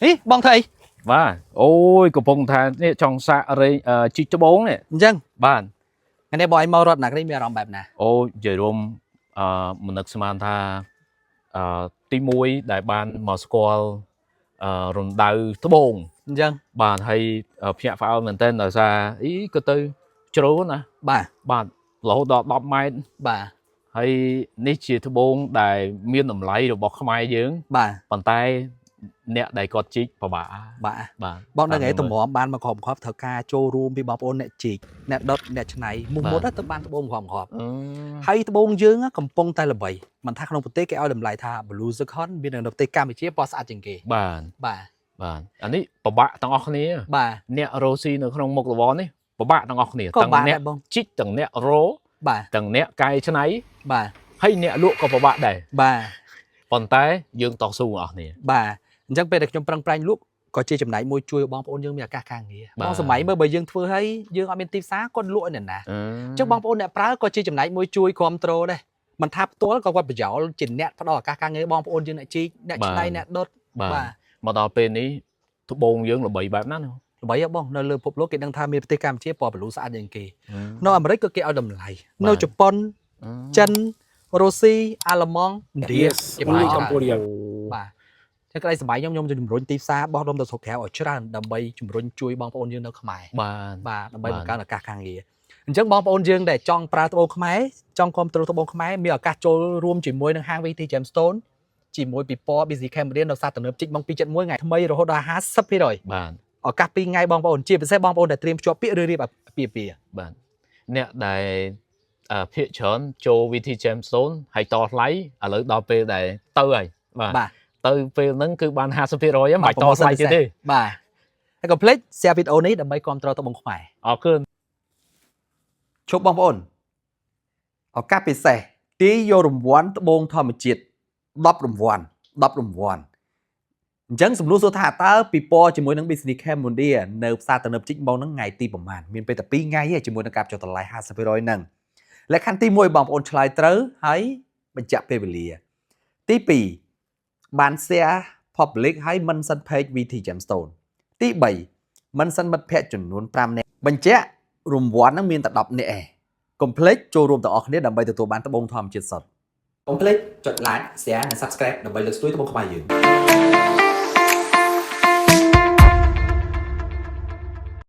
ហីបងធ្វើអី បាទអូយកំពុងថានេះចង់សាករេងជីកត្បូងនេះ អញ្ចឹង បាទ ថ្ងៃនេះបងឯងមករត់ណាគ្នាមានអារម្មណ៍បែបណា អូនិយាយរួមមិននឹកស្មានថាអឺទី1ដែលបានមកស្គាល់រណ្ដៅត្បូង អញ្ចឹង បាទហើយភ្ញាក់ផ្អើលមែនទែនដោយសារអីក៏ទៅជ្រៅណា បាទ បាទរហូតដល់10ម៉ែត្រ បាទ ហើយនេះជាត្បូងដែលមានតម្លៃរបស់ខ្មែរយើង បាទ ប៉ុន្តែអ្នកដែលគាត់ជីកពិបាក បាទ បាទ បងដឹងហីតម្រាំបានមកគ្រាប់គ្រាប់ត្រូវការចូលរួមពីបងប្អូនអ្នកជីកអ្នកដុតអ្នកច្នៃមុខមុតទៅបានត្បូងគ្រាប់គ្រាប់ អឺ ហើយត្បូងយើងកំពុងតែល្បីមិនថាក្នុងប្រទេសគេឲ្យតម្លៃថា Blue Zircon មាននៅប្រទេសកម្ពុជាពណ៌ស្អាតជាងគេ បាទ បាទ បាទអានេះពិបាកទាំងអស់គ្នា បាទ អ្នករស់ស៊ីនៅក្នុងមុខរបរនេះពិបាកទាំងអស់គ្នា ក៏ ទាំងអ្នក បាក់ដែរបង ជីកទាំងអ្នករ បាទ ទាំងអ្នកកែច្នៃ បាទ ហើយអ្នកលក់ក៏ពិបាកដែរ បាទ ប៉ុន្តែយើងតស៊ូទាំងអស់គ្នា បាទអញ្ចឹងពេលដែលខ្ញុំប្រឹងប្រែងលក់ក៏ជាចំណែកមួយជួយបងប្អូនយើងមានឱកាសការងារ បាទ បងសម័យមើលបើយើងធ្វើឲ្យយើងអត់មានទីផ្សារគាត់លក់ឲ្យអ្នកណា អឺ អញ្ចឹងបងប្អូនអ្នកប្រើក៏ជាចំណែកមួយជួយគ្រប់គ្រងដែរមិនថាផ្ទាល់ក៏គាត់ប្រយោលជាអ្នកផ្ដល់ឱកាសការងារបងប្អូនយើងអ្នកជីកអ្នកច្នៃអ្នកដុត បាទ បាទ មកដល់ពេលនេះត្បូងយើងល្បីបែបណាណា ល្បីហ៎បងនៅលើពិភពលោកគេដឹងថាមានប្រទេសកម្ពុជាពណ៌បលូស្អាតជាងគេនៅអាមេរិកក៏គេឲ្យតម្លៃនៅជប៉ុនចិនរុស្ស៊ីអាល្លឺម៉ង់ឥណ្ឌា Yes, គេបាន only ច្រើន Cambodia. បាទចឹងក្តីសម័យខ្ញុំខ្ញុំจะជំរុញទីផ្សារបោះដុំទៅស្រុកក្រៅឲ្យច្រើនដើម្បីជំរុញជួយបងប្អូនយើងនៅខ្មែរ បាទ បាទដើម្បី បាទ បង្កើនឱកាសការងារអញ្ចឹងបងប្អូនយើងដែលចង់ប្រើត្បូងខ្មែរចង់គ្រប់គ្រងត្បូងខ្មែរមានឱកាសចូលរួមជាមួយនឹងហាង VT Gemstone ជាមួយពិព័រណ៍ Busy Cambodia នៅផ្សារទំនើបជីកម៉ុង271ថ្ងៃថ្មីរហូតដល់50% បាទ ឱកាស2ថ្ងៃបងប្អូនជាពិសេសបងប្អូនដែលត្រៀមភ្ជាប់ពាក្យឬរៀបអាពាហ៍ពិពាហ៍ បាទអ្នកដែលភាកច្រើនចូល VT Gemstone ហើយតថ្លៃឥឡូវដល់ពេលដែលទៅហើយបាទ បាទ ទៅពេលហ្នឹងគឺបាន50%ហ្នឹងមិនបាច់តថ្លៃទៀតទេ បាទហើយកុំភ្លេច share វីដេអូនេះដើម្បីគ្រប់គ្រងត្បូងខ្មែរ អរគុណ ជប់បងប្អូនឱកាសពិសេសទាយយករង្វាន់ត្បូងធម្មជាតិ10រង្វាន់10រង្វាន់អញ្ចឹងសំណួរសួរថាតើពិព័រណ៍ជាមួយនឹង Business Cambodia នៅផ្សារទំនើបជីកម៉ងហ្នឹងថ្ងៃទីប្រហែលមានពេលតែ2ថ្ងៃទេជាមួយនឹងការចុះតម្លៃ50%ហ្នឹងលក្ខខណ្ឌទី1បងប្អូនឆ្លើយត្រូវហើយបញ្ជាក់ពេលវេលា ទី2បាន share public ហើយ mention page VT Gemstone ទី3 mention មិត្តភ័ក្តិចំនួន5នាក់បញ្ជាក់រង្វាន់ហ្នឹងមានតែ10នាក់ឯងកុំភ្លេចចូលរួមទាំងអស់គ្នាដើម្បីទទួលបានត្បូងធម្មជាតិសុទ្ធកុំភ្លេចចុច like share និង subscribe ដើម្បីលើកស្ទួយត្បូងខ្មែរយើង។